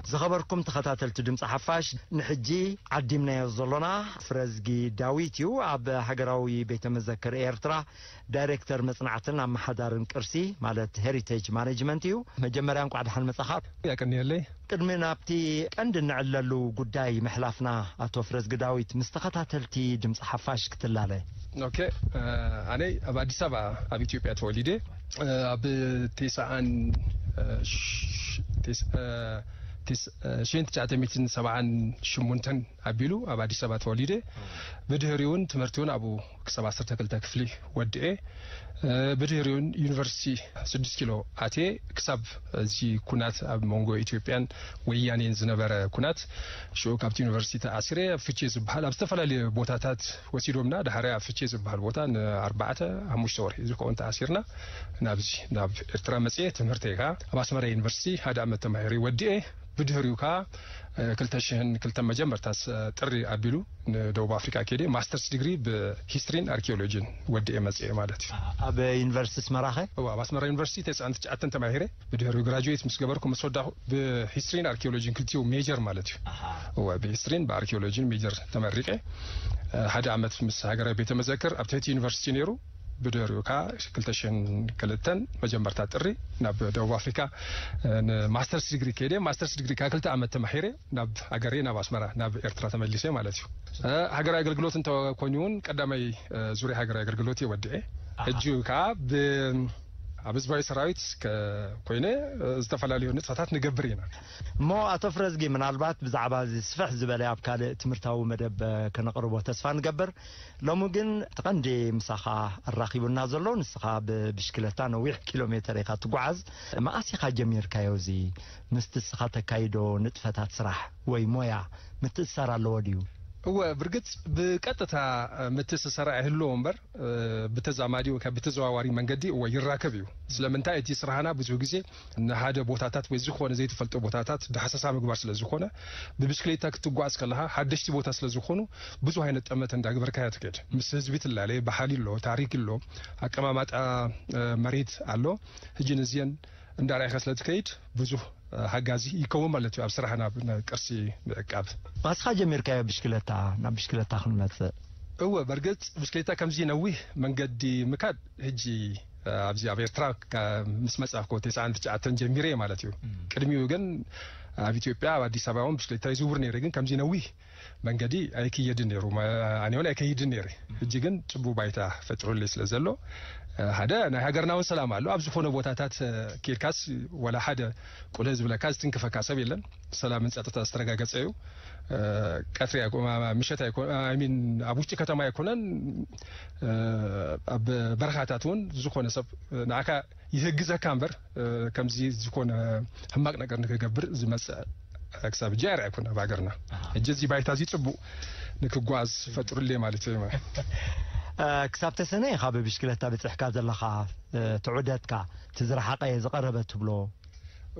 ዝኸበርኩም ተኸታተልቲ ድምፂ ሓፋሽ፣ ንሕጂ ዓዲምናዮ ዘሎና ፍረዝጊ ዳዊት እዩ። ኣብ ሃገራዊ ቤተ መዘክር ኤርትራ ዳይሬክተር መጽናዕትን ኣመሓዳርን ቅርሲ፣ ማለት ሄሪቴጅ ማኔጅመንት እዩ። መጀመርያ እንቋዕ ደሓን መጻኻ። ያቀንየለይ። ቅድሚ ናብቲ ቀንዲ እንዕለሉ ጉዳይ ምሕላፍና፣ ኣቶ ፍረዝጊ ዳዊት፣ ምስ ተኸታተልቲ ድምፂ ሓፋሽ ክትላለ። ኦኬ። ኣነ ኣብ ኣዲስ ኣበባ ኣብ ኢትዮጵያ ተወሊደ። ኣብ ቴስዓን ሽንት ጫተ ሚትን ሰብዓን ሽሙንተን ኣቢሉ ኣብ ኣዲስ ኣበባ ተወሊደ። ብድህሪውን ትምህርቲውን ኣብኡ ክሳብ ዓሰርተ ክልተ ክፍሊ ወድኤ። ብድህሪውን ዩኒቨርሲቲ ስድስት ኪሎ ኣትየ። ክሳብ እዚ ኩናት ኣብ መንጎ ኢትዮጵያን ወያኔን ዝነበረ ኩናት፣ ሽዑ ካብቲ ዩኒቨርሲቲ ተኣሲረ ኣብ ፍቼ ዝበሃል ኣብ ዝተፈላለየ ቦታታት ወሲዶምና። ድሓረ ኣብ ፍቼ ዝበሃል ቦታ ንኣርባዕተ ሓሙሽተ ወርሒ ዝኸውን ተኣሲርና ናብዚ ናብ ኤርትራ መጽኤ። ትምህርተይ ከኣ ኣብ ኣስመራ ዩኒቨርሲቲ ሓደ ዓመት ተማሂረ ወዲኤ። ብድሕሪኡ ከኣ ክልተ ሽሕን ክልተ መጀመርታ ጥሪ ኣቢሉ ንደቡብ ኣፍሪካ ከይደ ማስተርስ ዲግሪ ብሂስትሪን ኣርኪኦሎጂን ወዲኤ መጽኤ ማለት እዩ። ኣብ ዩኒቨርሲቲ ኣስመራ ኸ? እዋ፣ ኣብ ኣስመራ ዩኒቨርሲቲ ተስዓን ትሽዓተን ተማሂረ። ብድሕሪኡ ግራጁዌት ምስ ገበርኩ ምስ ወዳኹ ብሂስትሪን ኣርኪኦሎጂን ክልቲኡ ሜጀር ማለት እዩ። እዋ፣ ብሂስትሪን ብኣርኪኦሎጂን ሜጀር ተመሪቀ። ሓደ ዓመት ምስ ሃገራዊ ቤተ መዘክር ኣብ ትሕቲ ዩኒቨርሲቲ ነይሩ። ብድሕሪኡ ከዓ ክልተ ሽሕን ክልተን መጀመርታ ጥሪ ናብ ደቡብ ኣፍሪካ ንማስተርስ ዲግሪ ከይደ። ማስተርስ ዲግሪ ከዓ ክልተ ዓመት ተማሒረ ናብ ሃገረይ ናብ ኣስመራ ናብ ኤርትራ ተመሊሰ ማለት እዩ። ሃገራዊ ኣገልግሎት እንተኮይኑ እውን ቀዳማይ ዙርያ ሃገራዊ ኣገልግሎት እየ ወዲዐ። ሕጂ ከዓ ኣብ ህዝባዊ ሰራዊት ኮይነ ዝተፈላለዩ ንጥፈታት ንገብር ኢና። እሞ ኣቶ ፍረዝጊ፣ ምናልባት ብዛዕባ እዚ ስፍሕ ዝበለ ኣብ ካልእ ትምህርታዊ መደብ ከነቕርቦ ተስፋ ንገብር። ሎሚ ግን እቲ ቀንዲ ምሳኻ ኣራኺቡና ዘሎ፣ ንስኻ ብብሽክለታ ነዊሕ ኪሎ ሜተር ኢኻ ትጓዓዝ። መኣስ ኢኻ ጀሚርካዮ? እዚ ምስቲ ንስኻ ተካይዶ ንጥፈታት ስራሕ ወይ ሞያ ምትእስሳር ኣለዎ ድዩ? እወ፣ ብርግጽ ብቀጥታ ምትእስሳር ኣይህልዎ እምበር፣ ብተዛማዲ ወይ ብተዘዋዋሪ መንገዲ እወ ይራከብ እዩ። ስለምንታይ? እቲ ስራሕና ብዙሕ ግዜ ንሓደ ቦታታት ወይ ዝኾነ ዘይትፈልጦ ቦታታት ዳህሰሳ ምግባር ስለ ዝኾነ፣ ብብሽክሌታ ክትጓዓዝ ከለኻ ሓደሽቲ ቦታ ስለ ዝኾኑ ብዙሕ ዓይነት ጠመተ እንዳግበርካ እያ ትከድ። ምስ ህዝቢ ትላለ፣ ባህሊ ኣሎ፣ ታሪክ ኣሎ፣ ኣቀማማጣ መሬት ኣሎ። ሕጂ ነዚአን እንዳርኣኻ ስለ ትከይድ ብዙሕ ሓጋዚ ይከውን ማለት እዩ ኣብ ስራሕና ቅርሲ ምዕቃብ። ማስኻ ጀሚርካዮ ብሽክለታ፣ ናብ ብሽክለታ ክንመጽእ? እወ፣ በርግጽ ብሽክሌታ ከምዚ ነዊህ መንገዲ ምካድ ሕጂ ኣብዚ ኣብ ኤርትራ ምስ መጻእኩ ተስዓን ትሽዓተን ጀሚረ ማለት እዩ። ቅድሚኡ ግን ኣብ ኢትዮጵያ ኣብ ኣዲስ ኣበባ እውን ብሽክሌታ ይዝውር ነይረ፣ ግን ከምዚ ነዊህ መንገዲ ኣይክየድን ነይሩ። ኣነ እውን ኣይከይድን ነይረ። ሕጂ ግን ጽቡቅ ባይታ ፈጥሩለይ ስለ ዘሎ፣ ሓደ ናይ ሃገርና እውን ሰላም ኣሎ። ኣብ ዝኾነ ቦታታት ኬድካስ ወላ ሓደ ቁልህ ዝብለካ ዝትንክፈካ ሰብ የለን። ሰላምን ጸጥታ ዝተረጋገጸ እዩ። ቀትሪ ኣይኮ-፣ ምሸት ኣይኮ-፣ I mean፣ ኣብ ውሽጢ ከተማ ኣይኮነን፣ ኣብ በረኻታት እውን ዝኾነ ሰብ ንዓካ ይህግዘካ እምበር፣ ከምዚ ዝኾነ ሕማቅ ነገር ንክገብር ዝመጽእ ክሳብ ሕጂ ኣይረኣይኩን ኣብ ሃገርና። ሕጂ እዚ ባይታ እዚ ጽቡቅ ንክጓዝ ፈጥሩለይ ማለት እዩ። ክሳብ ተሰነ ኢኻ ብብሽክለታ ብጽሕካ ዘለኻ፣ እቲ ዑደትካ፣ እቲ ዝረሓቐ ዝቐረበ ትብሎ?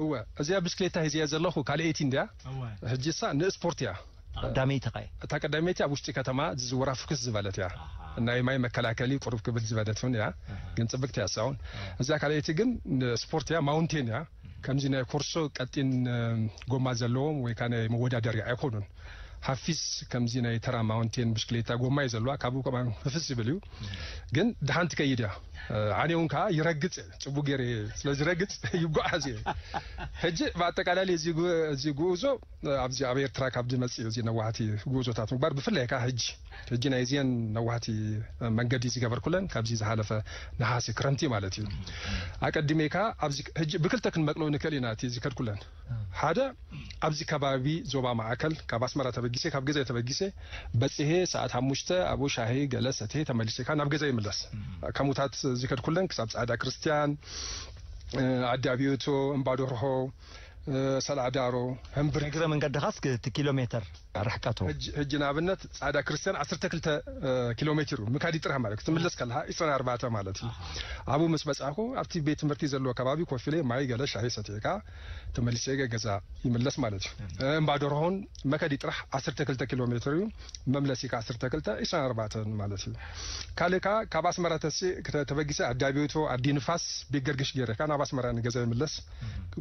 እወ፣ እዚኣ ብሽክሌታ ሒዘያ ዘለኹ ካልኣይቲ እንድያ። እወ። ሕጂ እሳ ንስፖርት እያ። ቀዳመይቲ ኸ? እታ ቀዳመይቲ ኣብ ውሽጢ ከተማ ዝዝውራ ፍኩስ ዝበለት እያ። ናይ ማይ መከላከሊ ቁሩብ ክብል ዝበለት እውን እያ። ግን ጽብቅቲ እያ እሳ እውን። እዛ ካልኣይቲ ግን ንስፖርት እያ፣ ማውንቴን እያ። ከምዚ ናይ ኮርሶ ቀጢን ጎማ ዘለዎም ወይ ከዓ ናይ መወዳደሪ ኣይኮኑን። ሓፊስ ከምዚ ናይ ተራ ማውንቴን ብሽክሌታ ጎማ እዩ ዘለዋ፣ ካብኡ ከማን ፍፍስ ይብል እዩ። ግን ደሓን ትከይድ እያ። ኣነ እውን ከዓ ይረግጽ እየ፣ ጽቡቅ ገይረ ስለ ዝረግጽ ይጓዓዝ እየ። ሕጂ ብኣጠቃላሊ እዚ ጉ-፣ እዚ ጉዕዞ ኣብዚ ኣብ ኤርትራ ካብ ዝመጽእ እዩ፣ እዚ ነዋሕቲ ጉዕዞታት ምግባር፣ ብፍላይ ከዓ ሕጂ፣ ሕጂ ናይ እዚአን ነዋሕቲ መንገዲ ዝገበርኩለን ካብዚ ዝሓለፈ ነሓሲ ክረምቲ ማለት እዩ። ኣቀዲመ ከዓ ኣብዚ ሕጂ ብክልተ ክንመቅሎ ንክእል ኢና እቲ ዝከድኩለን። ሓደ ኣብዚ ከባቢ ዞባ ማእከል ካብ ኣስመራ ተበጊሰ፣ ካብ ገዛይ ተበጊሰ በጺሐ ሰዓት ሓሙሽተ ኣብኡ ሻሂ ገለ ሰትየ ተመሊሰ ከዓ ናብ ገዛ ይምለስ። ከምኡታት ዝከድኩለን ክሳብ ጻዕዳ ክርስትያን፣ ዓዲ ኣብዮቶ፣ እምባዶርሆ፣ ሰላዕዳሮ፣ ህምብርቲ። እግረ መንገድኻስ እቲ ኪሎ ሜተር ርሕቀቱ? ሕጂ፣ ሕጂ ንኣብነት ጻዕዳ ክርስትያን ዓሰርተ ክልተ ኪሎ ሜትር እዩ። ምካዲ ጥራሕ ማለት ክትምለስ ከለኻ ዕስራን ኣርባዕተ ማለት እዩ። ኣብኡ ምስ በጻኹ ኣብቲ ቤት ትምህርቲ ዘለዎ ከባቢ ኮፍ ኢለ ማይ ገለ ሻሂ ሰትየ ከኣ ተመሊሰ ገ-፣ ገዛ ይምለስ ማለት እዩ። እምባዶርሆን መከዲ ጥራሕ ዓሰርተ ክልተ ኪሎ ሜትር እዩ። መምለሲ ከኣ ዓሰርተ ክልተ፣ ዕስራን ኣርባዕተን ማለት እዩ። ካልእ ከኣ ካብ ኣስመራ ተሲ-፣ ክተ-፣ ተበጊሰ ኣዲ ኣብዮቶ፣ ኣዲ ንፋስ፣ ቤት ገርግሽ ገይረ ከኣ ናብ ኣስመራ ንገዛ ይምለስ።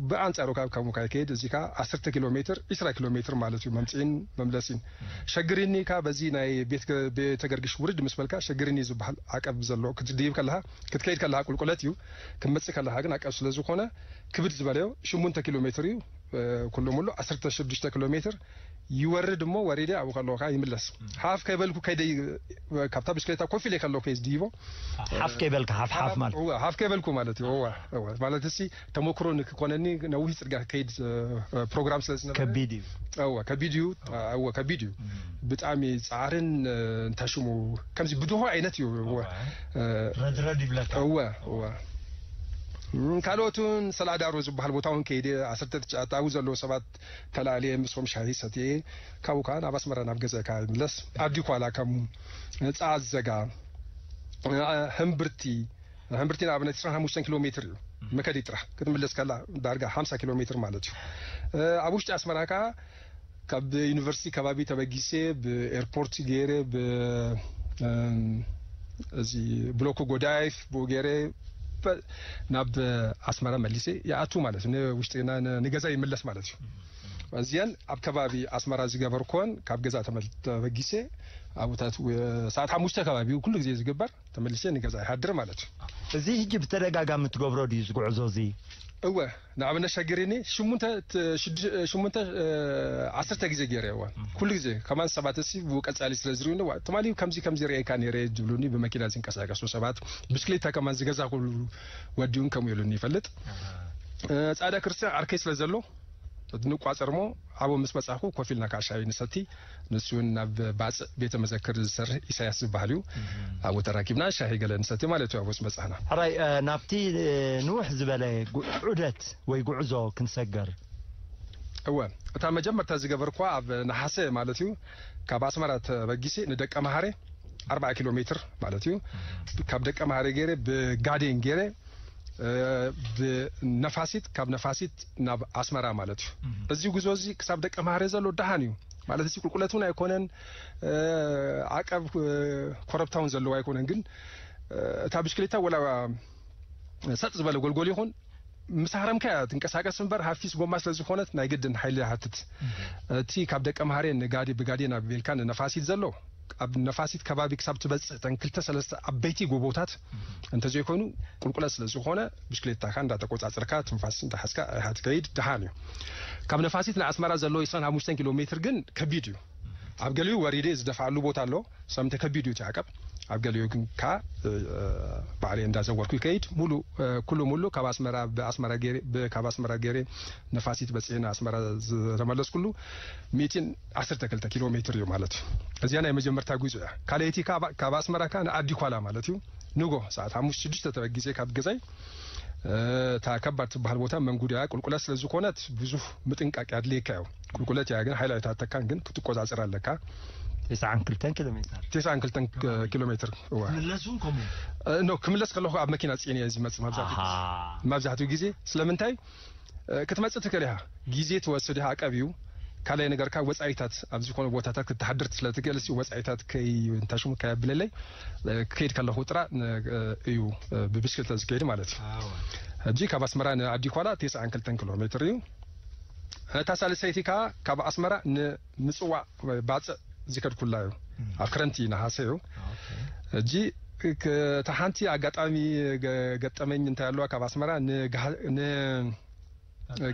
ብኣንጻሩ ካብ፣ ካብ ካይከይድ እዚ ከ ዓሰርተ ኪሎ ሜትር፣ ዒስራ ኪሎ ሜትር ማለት እዩ፣ መምጽኢን መምለሲን። ሸግሪኒ ከ በዚ ናይ ቤት ገ-፣ ቤተ ገርግሽ ውርድ ምስ በልካ፣ ሸግሪኒ ዝበሃል ዓቀብ ዘሎ ክትድይብ ከለኻ፣ ክትከይድ ከለኻ ቁልቁለት እዩ፣ ክትመጽእ ከለኻ ግን ዓቀብ ስለ ዝኾነ ክብድ ዝበለዮ ሽሙንተ ኪሎ ሜትር እዩ። እ፣ ኩሉ ሙሉ ዓሰርተ ሽዱሽተ ኪሎ ሜትር ይወርድ እሞ ወሪደ ኣብኡ ከለኹ ከኣ ይምለስ። ሓፍ ከይበልኩ ከይደ-፣ ካብታ ብሽክሌታ ኮፍ ኢለ ከለኹ ከይዝድይቦ። ሓፍ ከይበልካ፣ ሓፍ ሓፍ ማለት? እወ፣ ሓፍ ከይበልኩ ማለት እዩ። እወ፣ እወ። ማለት እሲ ተሞክሮ ንክኾነኒ ነዊሕ ጽርግያ ክከይድ፣ እ፣ ፕሮግራም ስለ ዝነበረ። ከቢድ እዩ። እወ፣ ከቢድ እዩ። እወ፣ ከቢድ እዩ። ብጣዕሚ ጻዕርን፣ እ፣ እንታይ ሽሙ፣ ከምዚ ብድሆ ዓይነት እዩ። እወ። እወ። እ፣ ረድረድ ይብለካ። እወ፣ እወ። እም፣ ካልኦት እውን ሰላዳሮ ዝበሃል ቦታ እውን ከይደ፣ ዓሰርተ ትሽዓተ ኣብኡ ዘለዉ ሰባት ተላልየ፣ ምስኦም ሻሂ ሰትየ፣ ካብኡ ከኣ ናብ ኣስመራ ናብ ገዛይ ከኣ ይምለስ። ኣዲ ኳላ ከምኡ፣ ጻዕዘጋ፣ ህምብርቲ፣ ህምብርቲ ንኣብነት ዒስራን ሓሙሽተን ኪሎ ሜትር እዩ መከዲ ጥራሕ፣ ክትምለስ ከላ ዳርጋ ሓምሳ ኪሎ ሜትር ማለት እዩ። ኣብ ውሽጢ ኣስመራ ከኣ ካብ ዩኒቨርሲቲ ከባቢ ተበጊሰ፣ ብኤርፖርት ገይረ፣ ብ-፣ እም፣ እዚ ብሎኮ ጎዳይፍ ብኡ ገይረ፣ በ-፣ ናብ ኣስመራ መሊሰ ይኣቱ ማለት እዩ። ንውሽጢ ና-፣ ን-፣ ንገዛ ይምለስ ማለት እዩ። እዚአን ኣብ ከባቢ ኣስመራ ዝገበርኩወን፣ ካብ ገዛ ተመል-፣ ተበጊሰ ኣብኡታት ወ-፣ ሰዓት ሓሙሽተ ከባቢ እዩ ኩሉ ግዜ ዝግበር። ተመሊሰ ንገዛ ይሃድር ማለት እዩ። እዚ ሕጂ ብተደጋጋሚ ትገብሮ ድዩ እዚ ጉዕዞ እዚ? እወ፣ ንኣብነት ሸግሪኒ ሽሙንተ፣ ት-፣ ሽዱ-፣ ሽሙንተ፣ እ፣ ዓሰርተ ግዜ ገይረ እወ። ኩሉ ግዜ ከማን ሰባት እሲ ብኡ ቀጻሊ ስለ ዝርእዩኒ፣ "ዋ፣ ትማሊ ከምዚ ከምዚ ርእየካ ነይረ" ዝብሉኒ፣ ብመኪና ዝንቀሳቀሱ ሰባት፣ ብስክሌታ ከማን ዝገዛእኩሉ ወዲ እውን ከምኡ ኢሉኒ ይፈልጥ። ኣሃ። እ፣ ጻዕዳ ክርስትያን ዓርከይ ስለ ዘሎ፣ ንቋጸር እሞ ኣብኡ ምስ በጻኹ ኮፍ ኢልና ከኣ ሻሂ ንሰቲ። ንሱ እውን ናብ ባጽዕ ቤተ መዘክር ዝሰርሕ ኢሳያስ ዝበሃል እዩ። ኣብኡ ተራኪብና ሻሂ ገለ ንሰቲ ማለት እዩ፣ ኣብኡ ምስ በጻሕና። ሕራይ፣ እ፣ ናብቲ፣ እ፣ ንውሕ ዝበለ ጉ-፣ ዑደት ወይ ጉዕዞ ክንሰገር? እወ፣ እታ መጀመርታ ዝገበርኳ ኣብ ነሓሰ ማለት እዩ፣ ካብ ኣስመራ ተበጊሰ ንደቀ መሃሬ ኣርብዓ ኪሎ ሜትር ማለት እዩ። ካብ ደቀ መሃሬ ገይረ ብጋዴን ገይረ እ፣ ብነፋሲት፣ ካብ ነፋሲት ናብ ኣስመራ ማለት እዩ። እዚ ጉዞ እዚ ክሳብ ደቀ መሃሬ ዘሎ ደሃን እዩ። ማለት እዚ ቁልቁለት እውን ኣይኮነን፣ እ፣ ዓቀብ፣ እ፣ ኮረብታ እውን ዘለዎ ኣይኮነን። ግን፣ እ፣ እታ ብሽክሌታ ወላ ሰጥ ዝበለ ጎልጎል ይኹን፣ ምስ ሃረምካ እያ ትንቀሳቀስ እምበር፣ ሃፊስ ጎማ ስለ ዝኾነት ናይ ግድን ሓይሊ ይሓትት። እቲ ካብ ደቀ መሃሬ ንጋዲ-፣ ብጋዴን ኣቢልካ ንነፋሲት ዘሎ፣ ኣብ ነፋሲት ከባቢ ክሳብ ትበጽሕ፣ እተን ክልተ ሰለስተ ዓበይቲ ጎቦታት እንተዘይኮይኑ፣ ቁልቁለት ስለ ዝኾነ፣ ብሽክሌታኻ እንዳተቆጻጸርካ፣ ትንፋስ እንዳሓዝካ ኢኻ ትከይድ፣ ደሓን እዩ። ካብ ነፋሲት ንኣስመራ ዘሎ ዒስራን ሓሙሽተን ኪሎ ሜትር ግን ከቢድ እዩ። ኣብ ገሊኡ ወሪደ ዝደፍኣሉ ቦታ ኣሎ፣ ሰምተ ከቢድ እዩ እቲ ዓቀብ። ኣብ ገሊኡ ግን ከኣ፣ እ፣ ባዕለይ እንዳዘወርኩ ይከይድ። ሙሉ፣ እ፣ ኩሉ ሙሉ ካብ ኣስመራ፣ ብኣስመራ ገይረ፣ ብ-፣ ካብ ኣስመራ ገይረ ነፋሲት በጺሐ ንኣስመራ ዝተመለስኩሉ ሚእትን ዓሰርተ ክልተ ኪሎ ሜትር እዩ ማለት እዩ። እዚኣ ናይ መጀመርታ ጉዞ እያ። ካልኣይቲ ካብ፣ ካብ ኣስመራ ከኣ ንኣዲኳላ ማለት እዩ። ንጎ ሰዓት ሓሙሽተ ሽዱሽተ ተበጊሰ ካብ ገዛይ፣ እ፣ እታ ከባድ ትበሃል ቦታ መንጉድ እያ። ቁልቁለት ስለ ዝኾነት ብዙሕ ምጥንቃቕ ኣድልየካ እዩ። ቁልቁለት እያ ግን ሓይሊ ኣይትሃተካን፣ ግን ክትቆጻጸር ኣለካ። ተስዓን ክልተን ኪሎ ሜትር። ተስዓን ክልተን ኪሎ ሜትር፣ እዋ። ክምለስ እውን ከምኡ? እ፣ ኖ፣ ክምለስ ከለኹ ኣብ መኪና ጽዒነ እየ ዝመጽእ መብዛሕትኡ ግዜ። ኣሃ። መብዛሕትኡ ግዜ ስለምንታይ? እ፣ ክትመጽእ ትኽእል ኢኻ። ግዜ ትወስድ ኢኻ፣ ዓቀብ እዩ። ካልኣይ ነገር ከኣ ወጻኢታት ኣብ ዝኾነ ቦታታት ክትሓድር ስለ ትኽእል፣ እሲ ወጻኢታት ከይ-፣ እንታይ ሽሙ ከየብለለይ፣ እ፣ ክከይድ ከለኹ ጥራ ን-፣ እ፣ እዩ፣ እ፣ ብብሽክለታ ዝከይድ ማለት እዩ። ኣዎ። ሕጂ ካብ ኣስመራ ንኣዲኳላ ተስዓን ክልተን ኪሎ ሜትር እዩ። እታ ሳልሰይቲ ከኣ ካብ ኣስመራ ንምጽዋዕ ወይ ባጽዕ ዝከድኩላ እዩ። እም። ኣብ ክረምቲ ነሓሰ እዩ። ኦኬ። ሕጂ ክ-፣ እታ ሓንቲ ኣጋጣሚ ገ-፣ ገጠመኝ እንታይ ኣለዋ፣ ካብ ኣስመራ ንግሃ-፣ ን-፣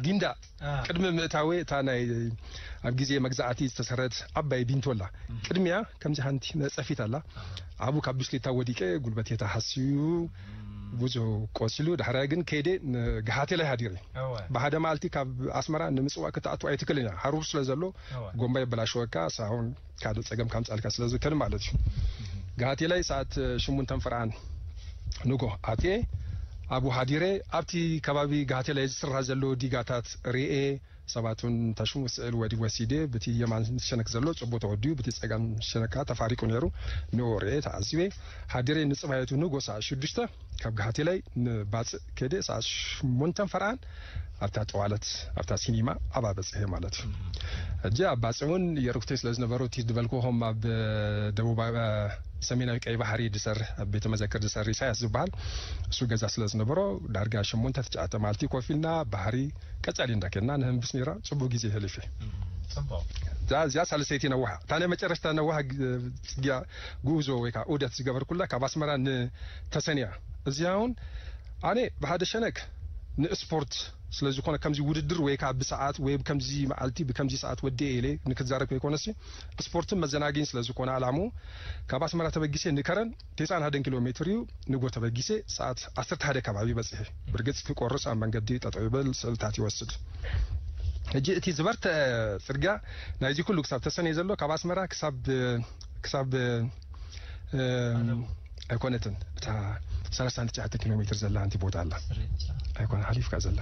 ጊንዳ አ። ቅድሚ ምእታወ እታ ናይ ኣብ ግዜ መግዛእቲ ዝተሰርሐት ዓባይ ቢንቶ ኣላ። እም። ቅድሚያ ከምዚ ሓንቲ መጸፊት ኣላ። አ። ኣብኡ ካብ ብሽክሌታ ወዲቀ ጉልበተይ ተሃስዩ እም። ብዙሕ ቆሲሉ፣ ዳሕራይ ግን ከይደ ንግሃቴላይ ሃዲረ። እወ። ብሓደ መዓልቲ ካብ ኣስመራ ንምጽዋዕ ክትኣቱ ኣይትክልን እያ። ሃሩር ስለ ዘሎ እወ። ጎማ የበላሽወካ፣ ሳውን ካልእ ጸገም ካምጻልካ ስለ ዝከል ማለት እዩ። እም። ግሃቴላይ ሰዓት ሽሙንተን ፍርዓን ንጎ ኣትየ ኣብኡ ሃዲረ። ኣብቲ ከባቢ ግሃቴላይ ዝስራሕ ዘሎ ዲጋታት ርኤ፣ ሰባት እውን እንታሽሙ ስእል ወዲ ወሲደ፣ ብቲ የማን ሸነክ ዘሎ ጽቡቅ ተወዲኡ፣ ብቲ ጸጋም ሸነክ ከኣ ተፋሪቁ ነይሩ። ንኡ ርኤ፣ ተዓዚበ። ሃዲረ ንጽባሒቱ ንጎ ሰዓት ሽዱሽተ ካብ ግሃቴላይ ንባጽዕ ከይደ፣ ሰዓት ሽሞንተን ፈርዓን ኣብታ ጠዋለት፣ ኣብታ ሲኒማ ኣብኣ በጽሐ ማለት እዩ። ሕጂ ኣብ ባጽዕ እውን የርኩተይ ስለ ዝነበሩ፣ እቲ ዝበልኩ ከም ኣብ ደቡብ፣ እ፣ ሰሜናዊ ቀይ ባሕሪ ዝሰርሕ፣ ኣብ ቤተ መዘክር ዝሰርሕ ኢሳያስ ዝበሃል፣ እሱ ገዛ ስለ ዝነበሮ፣ ዳርጋ ሸሞንተ ትሽዓተ መዓልቲ ኮፍ ኢልና፣ ባሕሪ ቀጻሊ እንዳኬድና ንህንብስ ነይራ። ጽቡቅ ግዜ የሕሊፈ። እዛ፣ እዚኣ ሳልሰይቲ ነዋሕ። እታ ናይ መጨረሽታ ነዋሕ ግ-፣ ጽግያ ጉዞ ወይ ከዓ ዑደት ዝገበርኩላ ካብ ኣስመራ ንተሰንያ። እዚኣ እውን ኣነ ብሓደ ሸነክ ንስፖርት ስለ ዝኾነ፣ ከምዚ ውድድር ወይ ከዓ ብሰዓት ወይ ከምዚ መዓልቲ ብከምዚ ሰዓት ወዲኤ ኢለ ንክዛረብ ከይኮነሲ፣ ስፖርትን መዘናግኝ ስለ ዝኾነ ዓላሙ፣ ካብ ኣስመራ ተበጊሰ ንከረን ተስዓን ሓደን ኪሎ ሜትር እዩ። ንጎ ተበጊሰ ሰዓት ዓሰርተ ሓደ ከባቢ በጽሐ። ብርግጽ ክቆርስ ኣብ መንገዲ ጠጠው ይበል፣ ስእልታት ይወስድ። ሕጂ እቲ ዝበርተ ጽርግያ ናይዚ ኩሉ ክሳብ ተሰነይ ዘሎ ካብ ኣስመራ ክሳብ፣ ክሳብ፣ እ፣ ኣይኮነትን፣ እታ ሰላሳን ትሽዓተ ኪሎ ሜትር ዘላ ሓንቲ ቦታ ኣላ። ኣይኮነ፣ ሓሊፍካ ዘላ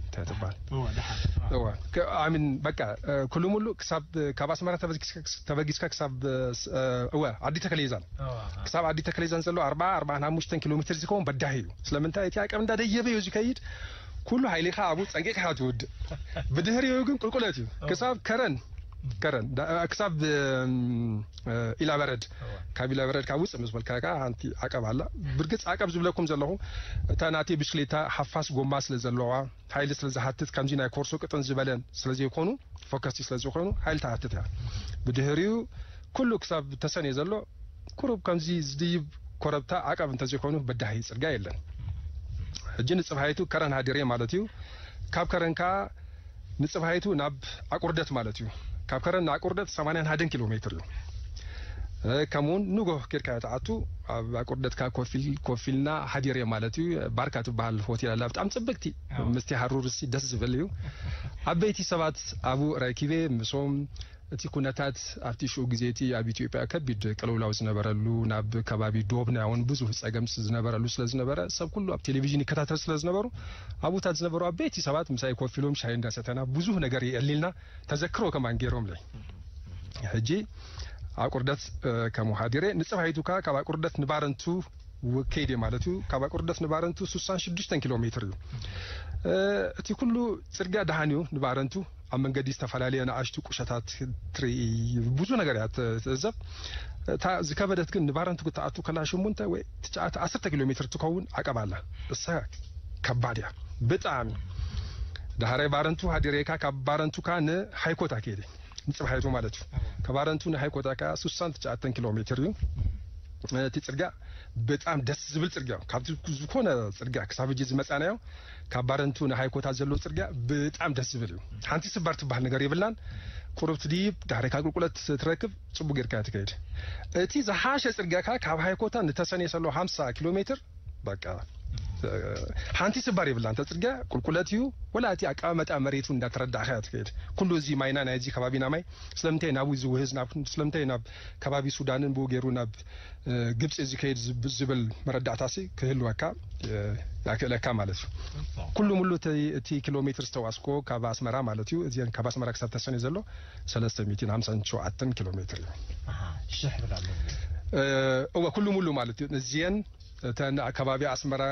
እንታይ ትበሃል? እዋ፣ ደሓን። እዋ። እዋ። ከ-፣ ኣሚን፣ በቃ፣ እ፣ ኩሉ ሙሉ ክሳብ፣ ካብ ኣስመራ ተበጊስካ፣ ተበጊስካ ክሳብ፣ እ፣ ስ-፣ እ፣ እወ፣ ኣዲ ተከሌዛን። እዋ። ክሳብ ኣዲ ተከሌዛን ዘሎ ኣርብዓ፣ ኣርብዓን ሓሙሽተን ኪሎ ሜትር ዝኸውን በዳሂ እዩ። ስለምንታይ? እቲ ዓቀብ እንዳደየበ እዩ ዝከይድ። ኩሉ ሓይሊኻ ኣብኡ ጸንቂቕካ ትውድእ። ብድሕሪኡ ግን ቁልቁለት እዩ። እዋ። ክሳብ ከረን፣ ከረን፣ ዳ-፣ ክሳብ፣ እም፣ እ፣ ኢላበረድ። እዋ። ካብ ኢላበረድ ካብ ውጽእ ምስ በልካ ከኣ ሓንቲ ዓቀብ ኣላ። ብርግጽ ዓቀብ ዝብለኩም ዘለኹ፣ እታ ናተይ ብሽክሌታ ሓፋስ ጎማ ስለ ዘለዋ፣ ሓይሊ ስለ ዝሓትት፣ ከምዚ ናይ ኮርሶ ቅጥን ዝበለን ስለ ዘይኮኑ፣ ፎከስቲ ስለ ዝኾኑ፣ ሓይሊ ትሓትት እያ። ብድሕሪኡ ኩሉ ክሳብ ተሰንየ ዘሎ ቁሩብ ከምዚ ዝድይብ ኮረብታ ዓቀብ እንተዘይኮይኑ በዳሂ ጽርግያ የለን። ሕጂ ንጽባሒቱ ከረን ሃዲረ ማለት እዩ። ካብ ከረን ከኣ ንጽባሒቱ ናብ ኣቁርደት ማለት እዩ። ካብ ከረን ንኣቁርደት ሰማንያን ሓደን ኪሎ ሜትር እዩ። እ፣ ከምኡውን ንጎ ኬድካ ትኣቱ፣ ኣብ ኣቁርደት ከኣ ኮፍ ኢል-፣ ኮፍ ኢልና ሃዲረ ማለት እዩ። ባርካ ትበሃል ሆቴል ኣላ፣ ብጣዕሚ ጽብቅቲ፣ ኣዎ። ምስቲ ሃሩር ሲ ደስ ዝብል እዩ። ዓበይቲ ሰባት ኣብኡ ረኪበ፣ ምስኦም እቲ ኩነታት ኣብቲ ሽኡ ግዜ እቲ ኣብ ኢትዮጵያ ከቢድ ቅልውላው ዝነበረሉ፣ ናብ ከባቢ ዶብና እውን ብዙህ ጸገም ዝነበረሉ ስለ ዝነበረ፣ ሰብ ኩሉ ኣብ ቴሌቪዥን ይከታተል ስለ ዝነበሩ፣ ኣብኡታት ዝነበሩ ዓበይቲ ሰባት ምሳይ ኮፍ ኢሎም ሻሂ እንዳሰተና ብዙህ ነገር የዕሊልና ተዘክሮ ከማን ገይሮምለይ። ሕጂ ኣቁርደት፣ እ፣ ከም ውሓዲረ ንጽባሒቱ ከኣ ካብ ኣቁርደት ንባረንቱ ወ-፣ ከይደ ማለት እዩ። ካብ ኣቁርደት ንባረንቱ ስሳን ሽዱሽተን ኪሎ ሜትር እዩ። እ፣ እቲ ኩሉ ጽርግያ ደሓን እዩ። ንባረንቱ ኣብ መንገዲ ዝተፈላለየ ንኣሽቱ ቁሸታት ትርኢ፣ ብዙ ነገር እያ ት-፣ ትዕዘብ። እታ ዝከበደት ግን ንባረንቱ ክትኣቱ ከላ ሸሞንተ ወይ ትሽዓተ፣ ዓሰርተ ኪሎ ሜትር ትኸውን ዓቀብ ኣላ። እሳ ከባድ እያ ብጣዕሚ። ዳሕራይ ባረንቱ ሃዲረካ፣ ካብ ባረንቱ ከኣ ንሃይኮታ ከይደ። ንጽባሒቱ ማለት እዩ። ከባረንቱ ንሃይኮታ ከኣ ስሳን ትሽዓተን ኪሎ ሜትር እዩ። እቲ ጽርግያ በጣም ደስ ዝብል ጽርግያ፣ ካብቲ ዝኾነ ጽርግያ ክሳብ ሕጂ ዝመጻናዮ፣ ካብ ባረንቱ ንሃይኮታ ዘሎ ጽርግያ በጣም ደስ ዝብል እዩ። ሓንቲ ስባር ትበሃል ነገር የብላን። ቁሩብ ትድይብ፣ ዳሕሪካ ቁልቁለት ትረክብ፣ ጽቡቅ ጌርካ እያ ትከይድ። እቲ ዝሓሸ ጽርግያ ከኣ ካብ ሃይኮታ ንተሰኔ ዘሎ ሓምሳ ኪሎ ሜትር፣ በቃ፣ እ፣ ሓንቲ ስባር የብላን። እታ ጽርግያ ቁልቁለት እዩ። ወላ እቲ ኣቀማመጣ መሬቱ እንዳተረዳእካ እያ ትከይድ። ኩሉ እዚ ማይና ናይዚ ከባቢና ማይ ስለምንታይ ናብኡ ዝውህዝ፣ ናብ፣ ስለምንታይ ናብ ከባቢ ሱዳንን ብኡ ገይሩ ናብ፣ እ፣ ግብጺ ዝከይድ ዝብ-፣ ዝብል መረዳእታሲ ክህልወካ፣ እ፣ ያክእለካ ማለት እዩ። ኩሉ ሙሉ እቲ፣ እቲ ኪሎ ሜትር ዝተዋስኮ ካብ ኣስመራ ማለት እዩ። እዚአን ካብ ኣስመራ ክሳብ ተሰነይ ዘሎ ሰለስተ ሚእትን ሓምሳን ሸውዓተን ኪሎ ሜትር እዩ። ኣሃ፣ ሽሕ ብላ ኣሎ። እ፣ እወ፣ ኩሉ ሙሉ ማለት እዩ። እዚአን እተን ኣብ ከባቢ ኣስመራ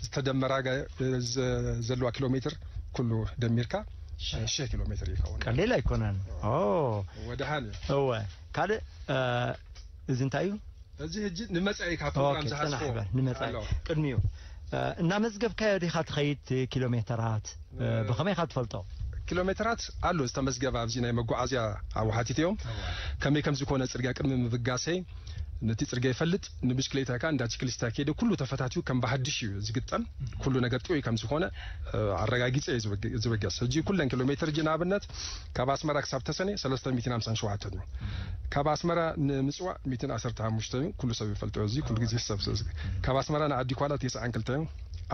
ዝተደመራ ገ-፣ ዘ-፣ ዘለዋ ኪሎ ሜትር ኩሉ ደሚርካ ሽሕ። ሽሕ ኪሎ ሜትር ይኸውን። ቀሊል ኣይኮነን። ኦ። ወደሓን እዩ። እወ። ካልእ፣ እ፣ እዚ እንታይ እዩ? እዚ ሕጂ ንመጻኢ ካብ ፕሮግራም ኦኬ፣ ዝሓዝፎ ጽናሕ በል፣ ንመጻኢ። ኣሎ። ቅድሚኡ፣ እ፣ እናመዝገብካዮ ዲኻ ትኸይድ ኪሎ ሜተራት? እ፣ እ፣ ብኸመይ ኢኻ ትፈልጦ? ኪሎ ሜትራት ኣሎ ዝተመዝገበ ኣብዚ ናይ መጓዓዝያ ኣብኡ ሓቲተዮም። እወ። ከመይ ከም ዝኾነ ጽርግያ ቅድሚ ምብጋሰይ ነቲ ጽርግያ ይፈልጥ፣ ንብሽክሌታ ከኣ እንዳ ቺክሊስታ ከይደ ኩሉ ተፈታትዩ ከም ብሃድሽ እዩ ዝግጠም። ኩሉ ነገር ጥዑይ ከም ዝኾነ፣ እ፣ ኣረጋጊጸ እዩ ዝበግ-፣ ዝበገስ። ሕጂ ኩለን ኪሎ ሜትር ሕጂ ንኣብነት ካብ ኣስመራ ክሳብ ተሰኔ ሰለስተ ሚእትን ሓምሳን ሸውዓተን እዩ። ካብ ኣስመራ ንምጽዋዕ ሚእትን ዓሰርተ ሓሙሽተ እዩ። ኩሉ ሰብ ይፈልጦ እዚ፣ ኩሉ ግዜ ሰብ፣ ሰብ፣ ካብ ኣስመራ ንዓዲ ኳላ ተስዓን ክልተ እዩ።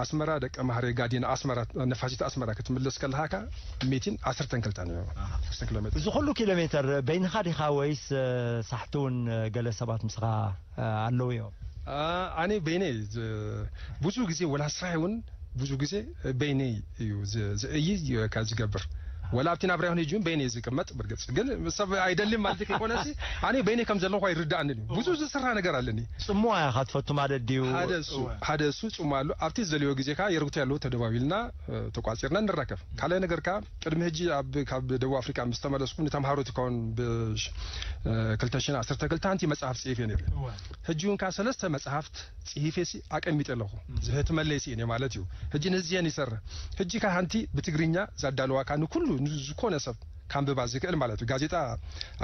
ኣስመራ ደቀ ማህሬ ጋዲ ንኣስመራ፣ ነፋሲት ኣስመራ ክትምለስ ከለኻ ከኣ ሚእትን ዓሰርተን ክልተን እዩ። ኣሃ። ዓሰርተ ኪሎ ሜትር። እዚ ኩሉ ኪሎ ሜትር በይንኻ ዲኻ ወይስ፣ እ፣ ሳሕቲ እውን፣ እ፣ ገለ ሰባት ምስኻ፣ እ፣ ኣለዉ እዮም? ኣ-፣ ኣነ በይነይ ዝ-፣ ብዙ ግዜ ወላ ስራሕ እውን ብዙ ግዜ በይነይ እዩ ዝ-፣ ዝእይይ፣ እ፣ ካብ ዝገብር። ወላ ኣብቲ ናብራ ይኹን ሂጂ እውን በይነ ዝቅመጥ። ብርግጽ ግን ሰብ ኣይደልን ማለት ከይኮነሲ ኣነ በይነ ከም ዘለኹ ኣይርዳእንን እዩ። ብዙ ዝስራ ነገር ኣለኒ። ጽምዋ ኢኻ ትፈቱ ማለት ድዩ? ሓደ እሱ ሓደ እሱ ጽሙ ኣሎ። ኣብቲ ዝደልዮ ግዜ ከኣ የርጉት ያለው ተደዋዊልና ተቋጺርና ንራከብ። ካልኣይ ነገር ከኣ ቅድሚ ሕጂ ኣብ ካብ ደቡብ ኣፍሪቃ ምስ ተመለስኩ ንተምሃሮ ትኸውን ብ ክልተ ሽሕን ዓሰርተ ክልተ ሓንቲ መጽሓፍ ጽሒፈ ነይረ። ሕጂ እውን ከኣ ሰለስተ መጽሓፍት ጽሒፌ ሲ ኣቀሚጠ ኣለኹ። ዝህትመለይ ሲ እኔ ማለት እዩ። ሕጂ ንዝየን ይሰርሕ። ሕጂ ከኣ ሓንቲ ብትግርኛ ዛዳለዋ ከኣ ንኩሉ ንዝኮነ ሰብ ካንብባ ዝክእል ማለት እዩ። ጋዜጣ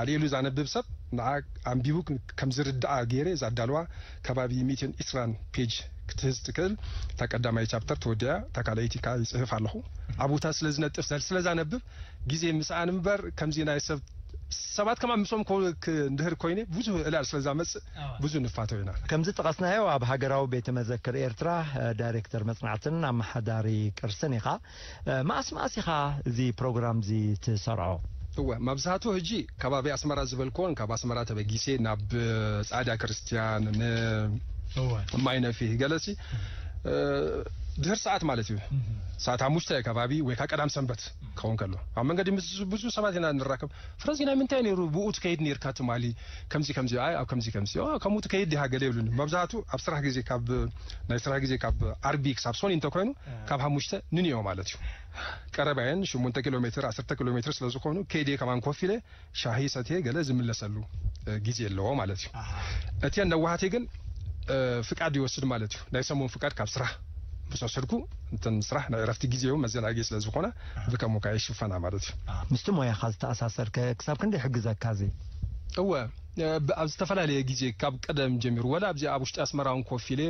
ኣልዒሉ ዛነብብ ሰብ ንዓ ኣንቢቡ ከም ዝርድኣ ገይረ ዛዳለዋ ከባቢ ሚእትን ዕስራን ፔጅ ክትህዝ ትክእል። እታ ቀዳማይ ቻፕተር ተወዲኣ እታ ካልኣይቲ ከኣ ይጽህፍ ኣለኹ። ኣብኡታ ስለ ዝነጥፍ ስለ ዛነብብ ግዜ ምስኣን እምበር ከምዚ ናይ ሰብ ሰባት ከማ ምሶም እንድህር ኮይነ ብዙ ዕላል ስለ ዛመጽእ ብዙ ንፋተው ኢና። ከምዚ ጠቐስናዮ ኣብ ሃገራዊ ቤተ መዘክር ኤርትራ ዳይሬክተር መጽናዕትን ኣመሓዳሪ ቅርስን ኢኻ። መኣስ መኣስ ኢኻ እዚ ፕሮግራም እዚ ትሰርዖ? እወ፣ መብዛሕትኡ ሕጂ ከባቢ ኣስመራ ዝበልክዎን ካብ ኣስመራ ተበጊሴ ናብ ጻዕዳ ክርስትያን፣ ንማይ ነፊህ ገለሲ ድሕር ሰዓት ማለት እዩ። ሰዓት ሓሙሽተ ከባቢ ወይ ከዓ ቀዳም ሰንበት ክኸውን ከሎ ኣብ መንገዲ ምስ ብዙ ሰባት ኢና ንራከብ። ፍረዚ ናይ ምንታይ ነይሩ ብኡ ትከይድ ነይርካ ትማሊ ከምዚ ከምዚ ኣይ ኣብ ከምዚ ከምዚ ኦ ከምኡ ትከይድ ዲኻ ገለ ይብሉኒ። መብዛሕቱ ኣብ ስራሕ ግዜ ካብ ናይ ስራሕ ግዜ ካብ ዓርቢ ክሳብ ሶኒ እንተኮይኑ ካብ ሓሙሽተ ንንዮ ማለት እዩ። ቀረባየን ሽሞንተ ኪሎ ሜትር ዓሰርተ ኪሎ ሜትር ስለ ዝኾኑ ከይደ ከማን ኮፍ ኢለ ሻሂ ሰትየ ገለ ዝምለሰሉ ግዜ ኣለዎ ማለት እዩ። እቲን ነዋሓቲ ግን ፍቃድ ይወስድ ማለት እዩ። ናይ ሰሙን ፍቃድ ካብ ስራሕ ምስ ወሰድኩ እንትን ስራሕ ናይ ዕረፍቲ ግዜ እዩ መዘናጊ ስለ ዝኾነ ብከምኡ ከዓ ይሽፈና ማለት እዩ። ምስቲ ሞያኻ ዝተኣሳሰር ክሳብ ክንደይ ይሕግዘካ እዚ? እወ ኣብ ዝተፈላለየ ግዜ ካብ ቀደም ጀሚሩ ወላ ኣብዚ ኣብ ውሽጢ ኣስመራ እውን ኮፍ ኢለ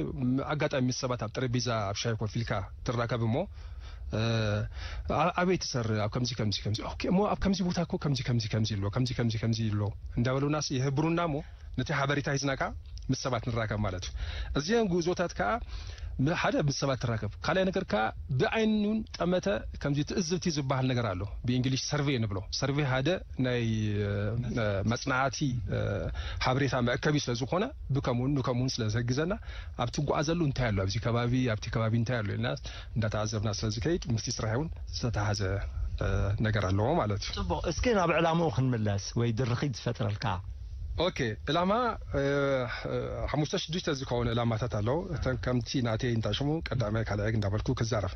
ኣጋጣሚ ምስ ሰባት ኣብ ጠረጴዛ ኣብ ሻሂ ኮፍ ኢልካ ትራከብ እሞ ኣበይ ትሰርሕ ኣብ ከምዚ ከምዚ ከምዚ ኦኬ እሞ ኣብ ከምዚ ቦታ እኮ ከምዚ ከምዚ ከምዚ ኣሎ ከምዚ ከምዚ ከምዚ ኣሎ እንዳበሉና ይህብሩና እሞ ነቲ ሓበሬታ ሒዝና ከዓ ምስ ሰባት ንራከብ ማለት እዩ። እዚአን ጉዕዞታት ከዓ ሓደ ምስ ሰባት ትራከብ፣ ካልኣይ ነገር ከዓ ብዓይኑን ጠመተ ከምዚ ትእዝብቲ ዝበሃል ነገር ኣሎ። ብእንግሊሽ ሰርቬይ ንብሎ። ሰርቬይ ሓደ ናይ መጽናዕቲ ሓበሬታ መእከቢ ስለ ዝኾነ ብከምኡን ንከምኡን ስለ ዝሕግዘና ኣብ ትጓዓዘሉ እንታይ ኣሎ ኣብዚ ከባቢ ኣብቲ ከባቢ እንታይ ኣሎ ኢልና እንዳተዓዘብና ስለ ዝከይድ ምስቲ ስራሕ እውን ዝተተሓዘ ነገር ኣለዎ ማለት እዩ። ጽቡቕ፣ እስኪ ናብ ዕላምኡ ክንምለስ ወይ ድርኺት ዝፈጥረልካ። ኦኬ፣ ዕላማ ሓሙሽተ ሽዱሽተ ዝኸውን ዕላማታት ኣለዉ። እተን ከምቲ ናተይ እንታይ ሽሙ ቀዳማይ ካልኣይ እንዳበልኩ ክዛረብ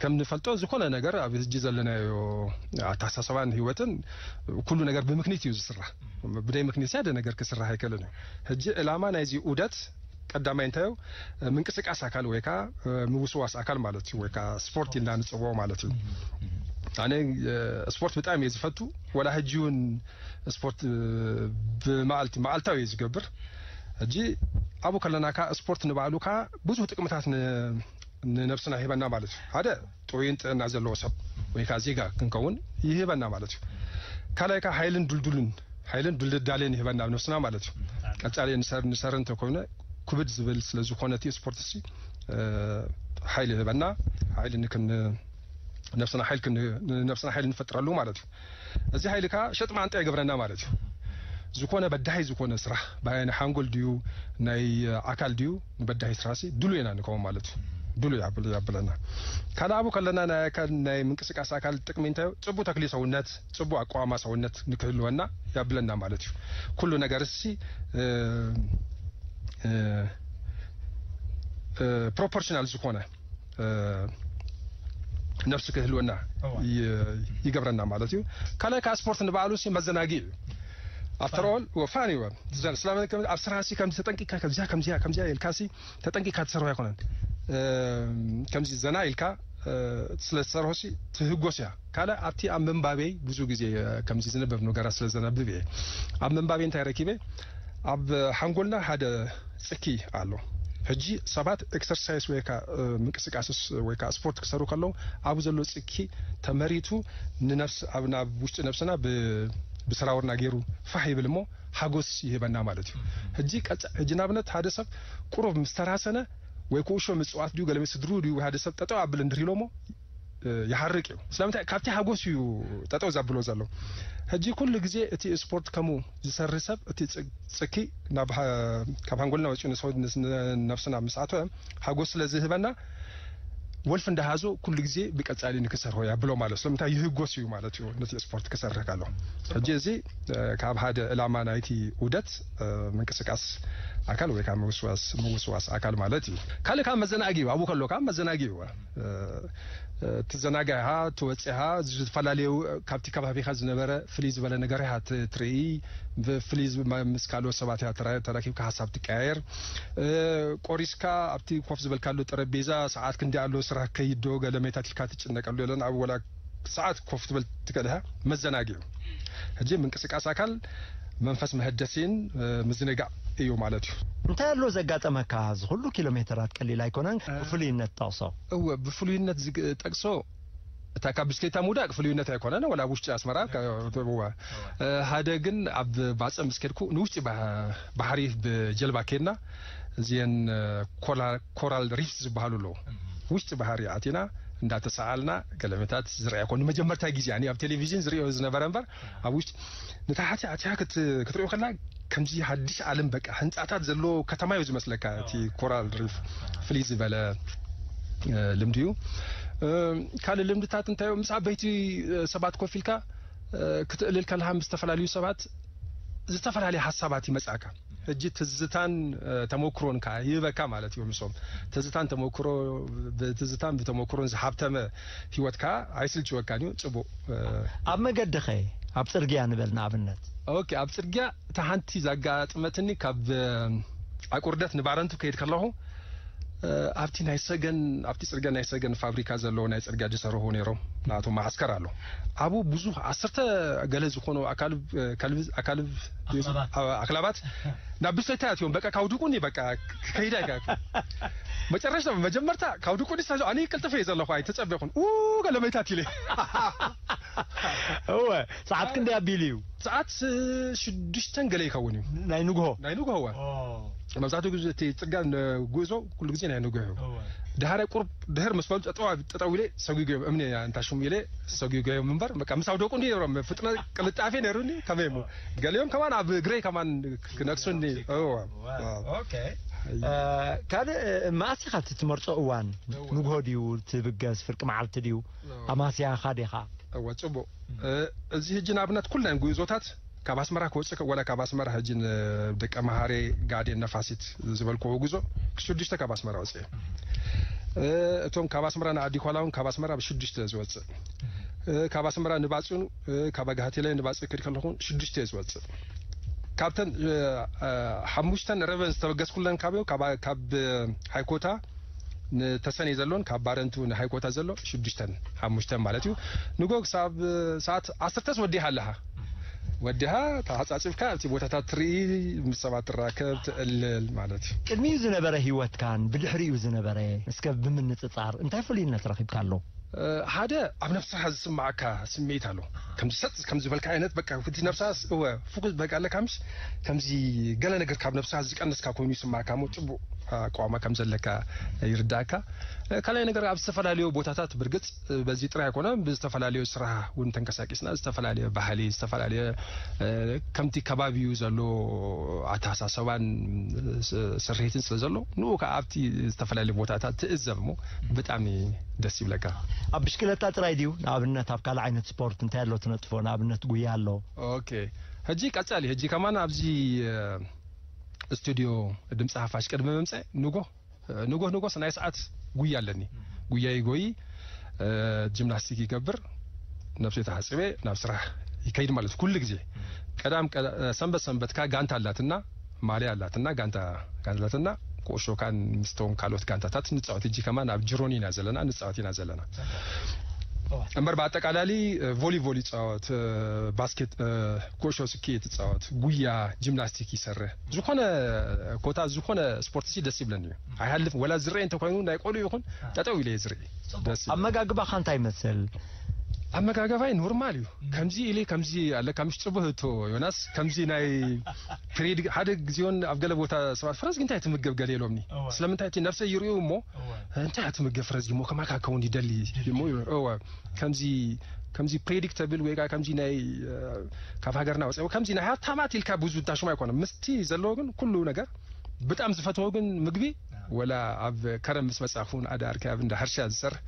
ከም ንፈልጦ ዝኾነ ነገር ኣብ ህጂ ዘለናዮ ኣተሓሳሰባን ህይወትን ኩሉ ነገር ብምክኒት እዩ ዝስራሕ። ብደይ ምክኒት ሓደ ነገር ክስራሕ ኣይክእልን እዩ። ህጂ ዕላማ ናይዚ ዑደት ቀዳማይ እንታይ እዩ? ምንቅስቃስ ኣካል ወይ ከዓ ምውስዋስ ኣካል ማለት እዩ። ወይ ከዓ ስፖርት ኢልና ንፅውዖ ማለት እዩ። ኣነ ስፖርት ብጣዕሚ እየ ዝፈቱ። ወላ ሕጂ እውን ስፖርት ብመዓልቲ መዓልታዊ እየ ዝገብር። ሕጂ ኣብኡ ከለና ከዓ ስፖርት ንባዕሉ ከዓ ብዙሕ ጥቅምታት ንነብስና ይህበና ማለት እዩ። ሓደ ጥዑይን ጥዕና ዘለዎ ሰብ ወይ ከዓ ዜጋ ክንከውን ይህበና ማለት እዩ። ካልኣይ ከዓ ሓይልን ድልዱልን ሓይልን ድልዳሌን ይህበና ኣብ ነብስና ማለት እዩ። ቀጻሊ ንሰር ንሰር እንተኮይነ ክብድ ዝብል ስለ ዝኾነ እቲ ስፖርት ሲ ሓይሊ ይህበና። ሓይሊ ንክን ነብስና ሓይል ክን ነብስና ሓይል ንፈጥረሉ ማለት እዩ። እዚ ሓይሊ ከዓ ሸጥ ማንጣ ይገብረና ማለት እዩ። ዝኾነ በዳሂ ዝኾነ ስራሕ ብኣይ ናይ ሓንጎል ድዩ ናይ ኣካል ድዩ ንበዳሂ ስራሕ ሲ ድሉ ኢና ንከውን ማለት እዩ። ድሉ ያብል ያብለና። ካልእ ኣብኡ ከለና ናይ ኣካል ናይ ምንቅስቃስ ኣካል ጥቅሚ እንታይ እዩ? ጽቡቅ ተክሊ ሰውነት፣ ጽቡቅ ኣቋዋማ ሰውነት ንክህልወና ያብለና ማለት እዩ። ኩሉ ነገር ሲ ፕሮፖርሽናል ዝኾነ ነብሲ ክህልወና ይገብረና ማለት እዩ። ካልኣይ ከዓ ስፖርት ንባዕሉ ሲ መዘናጊ እዩ። ኣፍተር ኦል ወፋን እዩ። ስላም ኣብ ስራሲ ከም ተጠንቂካ ከምዚያ ከምዚያ ከምዚያ ኢልካሲ ተጠንቂካ ትሰርሖ ኣይኮነን። ከምዚ ዘና ኢልካ ስለ ዝሰርሖ ሲ ትህጎስ እያ። ካልእ ኣብቲ ኣብ ምንባበይ ብዙ ግዜ ከምዚ ዝንበብ ነገራት ስለ ዘነብብ እየ። ኣብ ምንባበይ እንታይ ረኪበ? ኣብ ሓንጎልና ሓደ ጽኪ ኣሎ። ሕጂ ሰባት ኤክሰርሳይስ ወይ ከዓ ምንቅስቃስስ ወይ ከዓ ስፖርት ክሰሩ ከለዉ ኣብኡ ዘሎ ጽኪ ተመሪቱ ንነፍስ ኣብ ናብ ውሽጢ ነብስና ብስራውርና ገይሩ ፋሕ ይብል እሞ ሓጎስ ይህበና ማለት እዩ። ሕጂ ቀጻ ሕጂ ንኣብነት ሓደ ሰብ ቁሩብ ምስ ተራሰነ ወይ ኩዕሾ ምጽዋት ድዩ ገለ ስድሩ ድዩ ሓደ ሰብ ጠጠው ኣብል እንድር ኢሎሞ ይሓርቅ እዩ። ስለምንታይ ካብቲ ሓጎስ እዩ ጠጠው ዘብሎ ዘሎ። ሕጂ ኩሉ ግዜ እቲ ስፖርት ከምኡ ዝሰርህ ሰብ እቲ ጽኪ ካብ ሓንጎልና ወፂኡ ንነብስና ምስ ኣተወ ሓጎስ ስለ ዝህበና ወልፊ እንዳሃዞ ኩሉ ግዜ ብቀጻሊ ንክሰርሆ ያብሎ ማለት ስለምንታይ ይህጎስ እዩ ማለት እዩ ነቲ ስፖርት ክሰርህ ካሎ። ሕጂ እዚ ካብ ሓደ ዕላማ ናይቲ ውደት ምንቅስቃስ ኣካል ወይ ከዓ ምውስዋስ ምውስዋስ ኣካል ማለት እዩ። ካልእ ከዓ መዘናጊ እዩ። ኣብኡ ከሎ ከዓ መዘናጊ እዩ። ትዘናጋይሃ ትወፅሃ ዝተፈላለዩ ካብቲ ከባቢካ ዝነበረ ፍልይ ዝበለ ነገር ኢኻ ትርኢ። ፍልይ ምስ ካልኦት ሰባት ኢኻ ተራኪብካ ሓሳብ ትቀያየር። ቆሪስካ ኣብቲ ኮፍ ዝበልካሉ ጠረጴዛ ሰዓት ክንዲ ኣሎ ስራሕ ከይዶ ገለ ሜታት ኢልካ ትጭነቀሉ የለን። ኣብ ወላ ሰዓት ኮፍ ትብል ትክእል ኢኻ። መዘናጊ እዩ። ሕጂ ምንቅስቃስ ኣካል መንፈስ መሀደሲን ምዝንጋዕ እዩ ማለት እዩ። እንታይ ኣሎ ዘጋጠመካ? ዝኩሉ ኪሎ ሜተራት ቀሊል ኣይኮነን። ብፍሉይነት ጠቕሶ። እወ፣ ብፍሉይነት ዝጠቅሶ እታ ካብ ብስክሌታ ምውዳቅ ፍሉይነት ኣይኮነን። ወላ ኣብ ውሽጢ ኣስመራ ሓደ ግን ኣብ ባፀ ምስ ከድኩ ንውሽጢ ባሕሪ ብጀልባ ከድና እዚን ኮራል ሪፍስ ዝበሃሉ ኣለዉ። ውሽጢ ባህሪ ኣቲና እንዳተሰኣልና ገለመታት ዝረኣያ ኮ ንመጀመርታ ግዜ ኣነ ኣብ ቴሌቪዥን ዝሪኦ ዝነበረ እምበር ኣብ ውሽጢ ንታሕቲ ኣትያ ክትሪኦ ከላ ከምዚ ሓድሽ ዓለም በቃ ህንፃታት ዘለዎ ከተማ እዩ ዝመስለካ። እቲ ኮራል ሪፍ ፍልይ ዝበለ ልምዲ እዩ። ካልእ ልምድታት እንታይ ምስ ዓበይቲ ሰባት ኮፍ ኢልካ ክትእልል ከለካ ምስ ዝተፈላለዩ ሰባት ዝተፈላለዩ ሓሳባት ይመጻካ። ሕጂ ትዝታን ተመክሮን ከዓ ይህበካ ማለት እዩ። ምሶም ትዝታን ተመክሮ ብትዝታን ብተመክሮን ዝሓብተመ ህይወት ከዓ ኣይስልችወካን እዩ። ጽቡቅ ኣብ መገዲ ኸ ኣብ ጽርግያ ንበል ንኣብነት። ኦኬ ኣብ ጽርግያ እታ ሓንቲ ዛጋጥመትኒ ካብ ኣቁርደት ንባረንቱ ከይድ ከለኹ ኣብቲ ናይ ሰገን ኣብቲ ጽርግያ ናይ ሰገን ፋብሪካ ዘለዎ ናይ ጽርግያ ዝሰርሑ ነይሮም ናቶም ማዓስከር ኣሎ። ኣብኡ ብዙሕ ዓሰርተ ገለ ዝኾኑ ኣካልብ ኣካልብ ኣክላባት ናብ ብስለታ ኣትዮም በቃ ካውድቁኒ በቃ ከይዳ ይካ መጨረሽታ መጀመርታ ካውድቁኒ ሳዞ ኣነ ቅልጥፈ እየ ዘለኹ ኣይተጸበኹን ኡ ገለ መይታት ኢለ። እወ ሰዓት ክንደይ ኣቢሉ እዩ? ሰዓት ሽዱሽተን ገለ ይኸውን እዩ። ናይ ንግሆ ናይ ንግሆ እወ መብዛሕትኡ ግዜ እቲ ጽርግያ ጉዕዞ ኩሉ ግዜ ናይ ንግሆ እዩ። ድሃረ ቁርብ ድህር ምስ በሉ ጠጠው ኢለ ሰጒጎም እምኒ እንታሽም ኢለ ሰጒጎም እምበር በቃ ምስ ኣውደቁ እንዲ ነብሮም ፍጥነ ቅልጣፌ ነይሩኒ ከመይ እሞ ገሊኦም ከማን ኣብ እግረይ ከማን ክነክሱኒ። እወ ካልእ መኣስ ኢኻ እቲ ትመርጾ እዋን? ንግሆ ድዩ ትብገስ ፍርቂ መዓልቲ ድዩ? ኣማስያኻ ዲኻ? እወ ጽቡቅ። እዚ ሕጂ ንኣብነት ኩለን ጉዕዞታት ካብ ኣስመራ ክወፅእ ወላ ካብ ኣስመራ ሕጂ ንደቀ መሃሬ ጋዴን ነፋሲት ዝበልክዎ ጉዞ ሽዱሽተ ካብ ኣስመራ ወፅእ። እቶም ካብ ኣስመራ ንኣዲኳላ እውን ካብ ኣስመራ ብሽዱሽተ ዝወፅእ ካብ ኣስመራ ንባፅኑ ካብ ኣጋሃቴላይ ንባፅእ ክድ ከለኹ ሽዱሽተ ዝወፅእ ካብተን ሓሙሽተን ረበን ዝተበገስኩለን ካብ ካብ ሃይኮታ ንተሰነይ ዘሎን ካብ ባረንቱ ንሃይኮታ ዘሎ ሽዱሽተን ሓሙሽተን ማለት እዩ። ንጎ ክሳብ ሰዓት ዓሰርተስ ወዲኻ ኣለኻ ወዲኻ ተሓፃፂብካ ኣብቲ ቦታታት ትርኢ ምስ ሰባት ትራከብ ትእልል ማለት እዩ። ቅድሚኡ ዝነበረ ህይወትካን ብድሕሪኡ ዝነበረ እስከ ብምንፅፃር እንታይ ፍሉይነት ረኺብካ ኣሎ? ሓደ ኣብ ነብስኻ ዝስማዓካ ስምዒት ኣሎ። ከምዚ ሰጥ ከም ዝበልካ ዓይነት በቃ እቲ ነብስኻ እወ ፍኩስ በቃ ኣለካ ምሽ ከምዚ ገለ ነገር ካብ ነብስኻ ዝቀነስካ ኮይኑ ይስማዓካ እሞ ጽቡቕ ኣቋማ ከም ዘለካ ይርዳእካ። ካልኣይ ነገር ኣብ ዝተፈላለዩ ቦታታት ብርግጽ በዚ ጥራይ ኣይኮነ ብዝተፈላለዩ ስራሕ እውን ተንቀሳቂስና ዝተፈላለየ ባህሊ ዝተፈላለየ ከምቲ ከባቢኡ ዘሎ ኣተሓሳሰባን ስርሒትን ስለ ዘሎ ንኡ ከዓ ኣብቲ ዝተፈላለየ ቦታታት ትእዘብ እሞ ብጣዕሚ ደስ ይብለካ። ኣብ ብሽክለታ ጥራይ ድዩ ንኣብነት ኣብ ካልእ ዓይነት ስፖርት እንታይ ኣሎ ትነጥፎ ንኣብነት ጉያ ኣሎ? ኦኬ ሕጂ ቀጻሊ ሕጂ ከማን ኣብዚ ስቱድዮ ድምፂ ሓፋሽ ቅድሚ ምምፀ ንጎ ንጎ ንጎስ ናይ ሰዓት ጉያ ኣለኒ ጉያ ይጎይ ጂምናስቲክ ይገብር ነብሰይ ተሓፂበ ናብ ስራሕ ይከይድ ማለት ኩሉ ግዜ ቀዳም ሰንበት ሰንበትካ ጋንታ ኣላትና ማልያ ኣላትና ጋንታ ጋንታ ኣላትና ቁዕሾ ካን ምስቶም ካልኦት ጋንታታት ንፃወት እጂ ከማን ኣብ ጅሮኒ ኢና ዘለና ንፃወት ኢና ዘለና እምበር ብኣጠቃላሊ ቮሊቮል ይፃወት ባስኬት ኩዕሾ ስኪ ትፃወት ጉያ ጂምናስቲክ ይሰርሕ ዝኾነ ኮታ ዝኾነ ስፖርት ሲ ደስ ይብለኒ እዩ ኣይሃልፍ ወላ ዝረአ እንተኮይኑ ናይ ቆሉ ይኹን ጠጠው ኢለ ዝርኢ ደስ ኣመጋግባኻ እንታይ ይመስል ኣመጋገባይ ኖርማል እዩ ከምዚ ኢለ ከምዚ ኣለካ ምሽ ጽቡህ እቶ ዮናስ ከምዚ ናይ ፕሬድ ሓደ ግዜውን ኣብ ገለ ቦታ ሰባት ፍረዝ እንታይ ትምገብ ገለ የሎምኒ ስለምንታይ እቲ ነብሰ ይርእዩ እሞ እንታይ ትምገብ ፍረዝ እሞ ከማካ ከውን ይደሊ እሞ እወ ከምዚ ከምዚ ፕሬዲክተብል ወይ ከዓ ከምዚ ናይ ካብ ሃገርና ወፀ ከምዚ ናይ ሃብታማት ኢልካ ብዙ እንታሽማ ኣይኮነ ምስቲ ዘለዎ ግን ኩሉ ነገር ብጣም ዝፈትዎ ግን ምግቢ ወላ ኣብ ከረም ምስ መጻኹ ንኣደ ኣርኪ ኣብ እንዳ ሕርሻ ዝሰርሕ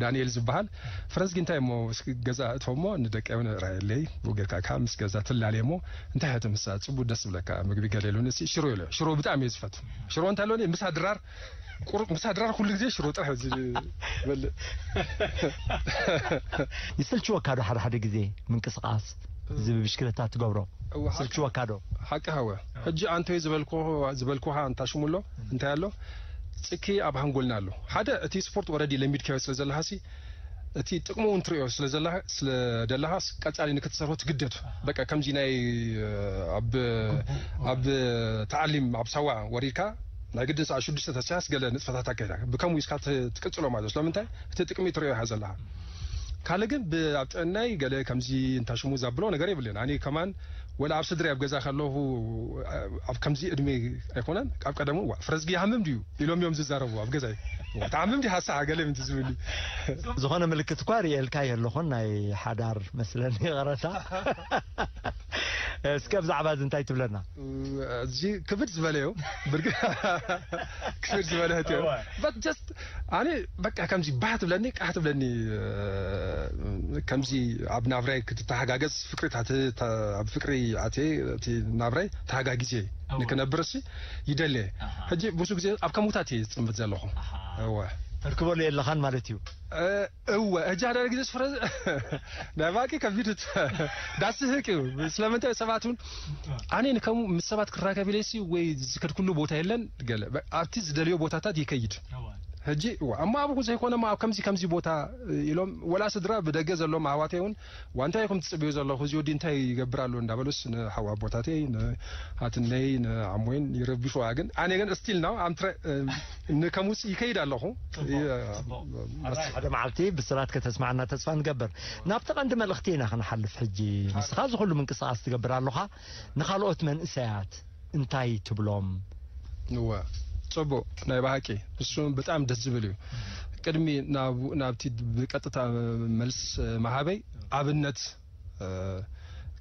ዳንኤል ዝበሃል፣ ፈረንዝጊ እንታይ እሞ እስኪ ገዛ እቶ እሞ ንደቀ እውን ራየለይ ብኡ ጌርካ ካብ ምስ ገዛ ትላለየ እሞ እንታይ እያ ትምሳ ጽቡቅ ደስ ዝብለካ ምግቢ ገለ ኢሉኒ። እስኪ ሽሮ ኢለ ሽሮ ብጣዕሚ እየ ዝፈቱ። ሽሮ እንታይ ኣለኒ ምሳ ድራር ቁሩብ ምሳ ድራር ኩሉ ግዜ ሽሮ ጥራሕ ዝበልዕ። ይስልችወካ ዶ ሓደ ሓደ ግዜ ምንቅስቃስ እዚ ብብሽክለታ ትገብሮ? እወ፣ ሓቂ- ይስልችወካ ዶ? ሓቂ ሃወ ሕጂ ኣንቶይ ዝበልኩ ዝበልኩኻ እንታ ሽሙ ኣሎ እንታይ ኣሎ ጽኪ ኣብ ሃንጎልና ኣሎ ሓደ እቲ ስፖርት ወረዲ ለሚድካዮ ስለ ዘለሃሲ እቲ ጥቅሙ እውን ትሪኦ ስለ ዘለሃ ስለ ደለሃስ ቀጻሊ ንክትሰርሆ ትግደድ በቃ ከምዚ ናይ ኣብ ኣብ ተዓሊም ኣብ ሳዋ ወሪድካ ናይ ግድን ሰዓት ሽዱሽተ ተስያስ ገለ ንጥፈታት ኣካይዳ ብከምኡ ኢስካ ት- ትቅጽሎ ማለት እዩ ስለምንታይ እቲ ጥቅሚ ትሪኦ ኢኻ ዘለኻ ካልእ ግን ብ- ኣብ ጥዕናይ ገለ ከምዚ እንታ ሽሙ ዛብሎ ነገር የብልን ኣነ ከማን ወላ ኣብ ስድሪ ኣብ ገዛ ከለኹ ኣብ ከምዚ እድሜ ኣይኮነን ካብ ቀደሙ ዋ ፍረዝጊ ይሃምም ድዩ ኢሎም እዮም ዝዛረቡ ኣብ ገዛይ ዋ፣ ትሃምም ዲ ሃሳ ገለ ምንቲ ዝብሉ ዝኾነ ምልክት እኳ ርእየልካ የለኹን ናይ ሓዳር መስለኒ ይቕረታ። እስከ ብዛዕባ እዚ እንታይ ትብለና? እዚ ክብድ ዝበለ እዩ ብርግ ክብድ ዝበለ እህት እዩ እወ። but just ኣነ በቃ ከምዚ ባህ ትብለኒ ቃህ ትብለኒ ከምዚ ኣብ ናብራይ ክትተሓጋገዝ ፍቅሪ ታተ- ታ- ኣብ ፍቅሪ ኣትየ እቲ ናብራይ ተሓጋጊዜ እወ። ንክነብር ሲ ይደልየ ኣሃ። ሕጂ ብዙ ግዜ ኣብ ከሙታት እየ ዝፅምት ዘለኹ ኣሃ። እወ ተርክበሉ የለኻን ማለት እዩ። እወ ሕጂ ሓደ ግዜ ስፍረ ናይ ባቂ ከቢድ ዳስህቅ እዩ ስለምንታይ ሰባት እውን ኣነ ንከሙ ምስ ሰባት ክራከብ ኢለሲ ወይ ዝከድኩሉ ቦታ የለን ገለ በ- ኣብቲ ዝደልዮ ቦታታት ይከይድ እወ። ሕጂ እወ፣ እሞ ኣብኡ ዘይኮነ እሞ ኣብ ከምዚ ከምዚ ቦታ ኢሎም ወላ ስድራ ብደገ ዘለዎም ኣሕዋተይ እውን ዋንታይ ኢኹም ትፅብዩ ዘለኹ እዚ ወዲ እንታይ ይገብር ኣሎ እንዳበሉስ ንሓዋ ኣቦታተይ ንሃትነይ ንዓሞይን ይረብሹዋ ግን ኣነ ግን ስቲል ናው ኣምትረ ንከምውፅእ ይከይድ ኣለኹ ጽቡቕ፣ ጽቡቕ። ኣራይ። ሓደ መዓልቲ ብስራት ከተስማዕና ተስፋ ንገብር። ናብቲ ቀንዲ መልእኽቲ ኢና ክንሓልፍ ሕጂ። ንስኻ እዚ ኩሉ ምንቅስቃስ ትገብር ኣለኻ፣ ንኻልኦት መንእሰያት እንታይ ትብሎም? እወ ጽቡቅ ናይ ብሓቂ እሱ ብጣዕሚ ደስ ዝብል እዩ ቅድሚ ናብ ናብቲ ብቀጥታ መልስ መሃበይ ኣብነት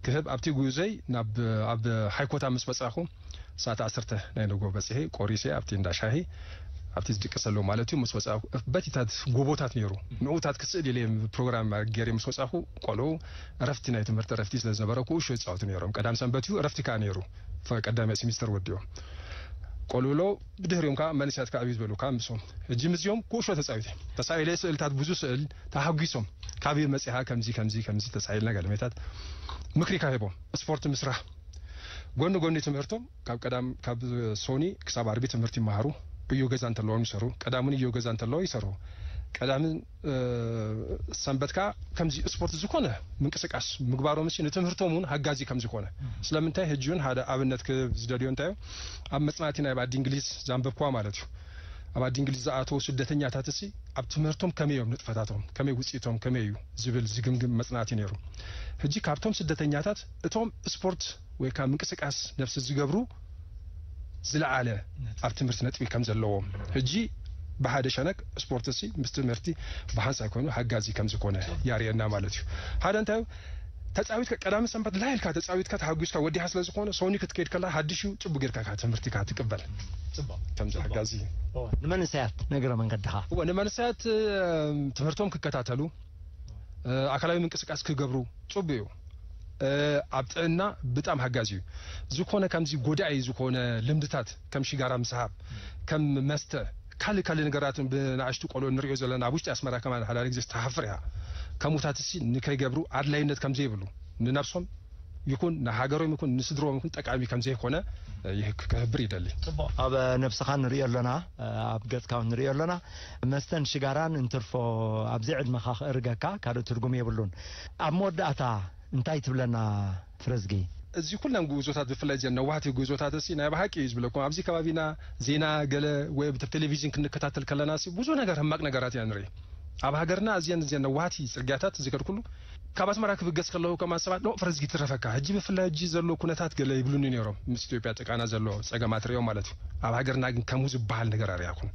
ክህብ ኣብቲ ጉዞይ ናብ ኣብ ሓይኮታ ምስ በጻኹ ሰዓት ዓሰርተ ናይ ንጎ በጺሐ ቆሪሰ ኣብቲ እንዳ ሻሂ ኣብቲ ዝድቅሰሉ ማለት እዩ ምስ ወጻኹ በቲታት ጎቦታት ነይሩ ንኡታት ክስእል ኢለ ፕሮግራም ገይረ ምስ ወጻኹ ቆልዑ እረፍቲ ናይ ትምህርቲ እረፍቲ ስለ ዝነበረ ኩእሾ ይጻወቱ ነይሮም ቀዳም ሰንበት እዩ እረፍቲ ከዓ ነይሩ ቀዳማይ ሴሚስተር ወዲኦም ቆልዑ ብድሕሪኦም ከዓ መንእሰያት ከዓ ዕብዩ ዝበሉ ከዓ ምስኦም ሕጂ ምስዚኦም ኩእሾ ተፃዊተ ተሳኢለ ስእልታት ብዙ ስእል ተሃጒሶም ካበይ መፂኻ ከምዚ ከምዚ ከምዚ ተሳኢልና ገለሜታት ምክሪ ካብ ሂቦም ስፖርት ምስራሕ ጎኒ ጎኒ ትምህርቶም ካብ ቀዳም ካብ ሶኒ ክሳብ ኣርቢ ትምህርቲ ይመሃሩ እዩ ገዛ እንተለዎም ይሰሩ ቀዳምን እዩ ገዛ እንተለዎ ይሰሩ ቀዳምን ሰንበት ከዓ ከምዚ ስፖርት ዝኾነ ምንቅስቃስ ምግባሮም ሲ ንትምህርቶም እውን ሃጋዚ ከም ዝኾነ ስለምንታይ ሕጂ እውን ሓደ ኣብነት ክዝደልዮ እንታይ ኣብ መፅናዕቲ ናይ ዓዲ እንግሊዝ ዛንበብኳ ማለት እዩ ኣብ ዓዲ እንግሊዝ ዝኣተዉ ስደተኛታት ሲ ኣብ ትምህርቶም ከመይ እዮም ንጥፈታቶም ከመይ ውፅኢቶም ከመይ እዩ ዝብል ዝግምግም መፅናዕቲ ነይሩ ሕጂ ካብቶም ስደተኛታት እቶም ስፖርት ወይ ከዓ ምንቅስቃስ ነብሲ ዝገብሩ ዝለዓለ ኣብ ትምህርቲ ነጥቢ ከም ዘለዎም ሕጂ ብሓደ ሸነክ ስፖርት ሲ ምስ ትምህርቲ ብሓንሳይ ኮይኑ ሓጋዚ ከም ዝኾነ ያርእየና ማለት እዩ ሓደ እንታይ ተፃዊትካ ቀዳሚ ሰንበት ላይልካ ተፃዊትካ ተሓጒስካ ወዲኻ ስለ ዝኾነ ሶኒ ክትከይድ ከላ ሓድሽ እዩ ፅቡቅ ጌርካ ትምህርቲካ ትቅበል ከምዚ ሓጋዚ ንመንእሰያት ነገረ መንገድኻ ንመንእሰያት ትምህርቶም ክከታተሉ ኣካላዊ ምንቅስቃስ ክገብሩ ፅቡቅ እዩ ኣብ ጥዕና ብጣም ሓጋዚ እዩ ዝኾነ ከምዚ ጎዳኢ ዝኾነ ልምድታት ከም ሽጋራ ምስሃብ ከም መስተ ካልእ ካልእ ነገራትን ብንኣሽቱ ቆልዑ ንሪኦ ዘለና ኣብ ውሽጢ ኣስመራ ከማን ሓደ ግዜ ዝተሓፍር እያ ከምኡታት ሲ ንከይገብሩ ኣድላይነት ከም ዘይብሉ ንነብሶም ይኩን ንሃገሮም ይኩን ንስድሮም ይኩን ጠቃሚ ከም ዘይኮነ ክህብር ይደሊ ኣብ ነብስኻ ንሪኦ ኣለና ኣብ ገጽካ ንሪኦ ኣለና መስተን ሽጋራን እንትርፎ ኣብዚ ዕድመኻ ክእርገካ ካልእ ትርጉም የብሉን ኣብ መወዳእታ እንታይ ትብለና ፍረዝጊ እዚ ኩለን ጉዞታት ብፍላይ እዚን ነዋህቲ ጉዞታት እሲ ናይ ብሓቂ እዩ ዝብለኩም ኣብዚ ከባቢና ዜና ገለ ወይ ብ ቴሌቪዥን ክንከታተል ከለና ሲ ብዙ ነገር ህማቅ ነገራት ኢና ንርኢ ኣብ ሃገርና እዚን እዚን ነዋህቲ ፅርግያታት ዝከድኩሉ ካብ ኣስመራ ክብገስ ከለዉ ከማን ሰባት ኖ ፍረዝጊ ትረፈካ ሕጂ ብፍላይ ሕጂ ዘሎ ኩነታት ገለ ይብሉኒ ነይሮም ምስ ኢትዮጵያ ጥቃና ዘሎ ፀገማት ሪኦም ማለት እዩ ኣብ ሃገርና ግን ከምኡ ዝበሃል ነገር ኣርያኩን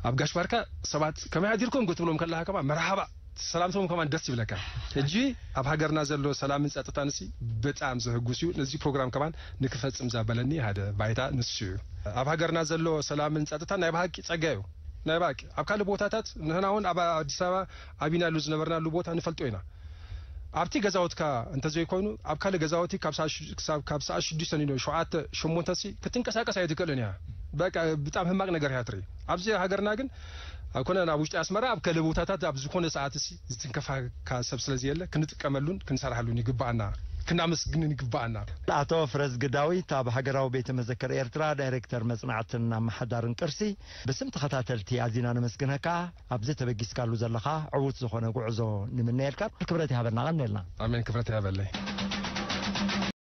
ኣብ ጋሽ ባርካ ሰባት ከመይ ሓዲርኩም ክትብሎም ከለካ ከማ መርሃባ ሰላምቶም ከማን ደስ ይብለካ ሕጂ ኣብ ሃገርና ዘሎ ሰላምን ፀጥታን ሲ ብጣም ዘህጉስ እዩ ነዚ ፕሮግራም ከማን ንክፈፅም ዘበለኒ ሓደ ባይታ ንሱ እዩ ኣብ ሃገርና ዘሎ ሰላምን ጸጥታን ናይ ብሓቂ ጸጋ እዩ። ናይ ብሓቂ ኣብ ካልእ ቦታታት ንሕና እውን ኣብ ኣዲስ ኣበባ ኣብ ኢናሉ ዝነበርናሉ ቦታ ንፈልጦ ኢና። ኣብቲ ገዛውትካ እንተዘይኮይኑ ኣብ ካልእ ገዛውቲ ካብ ሰዓት ሽ- ክሳብ- ካብ ሰዓት ሽዱሽተ ንዶ ሸውዓተ ሸሞንተ ሲ ክትንቀሳቀስ ኣይትክእልን እያ። በቃ ብጣም ህማቅ ነገር እያ ትርኢ። ኣብዚ ሃገርና ግን ኣብ ኮነ ኣብ ውሽጢ ኣስመራ ኣብ ካልእ ቦታታት ኣብ ዝኾነ ሰዓት ሲ ዝትንከፋካ ሰብ ስለዚ የለ ክንጥቀመሉን ክንሰርሓሉን ይግባኣና፣ ክናመስግንን ይግባኣና። ኣቶ ፍረዝጊ ዳዊት ኣብ ሃገራዊ ቤተ መዘክር ኤርትራ ዳይሬክተር መጽናዕትን ኣመሓዳርን ቅርሲ፣ ብስም ተኸታተልቲ ኣዚና ነመስግነካ። ኣብዚ ተበጊስካሉ ዘለኻ ዕዉት ዝኾነ ጉዕዞ ንምነየልካ። ክብረት ይሃበልና። ቀንየልና። ኣሜን። ክብረት ይሃበለይ።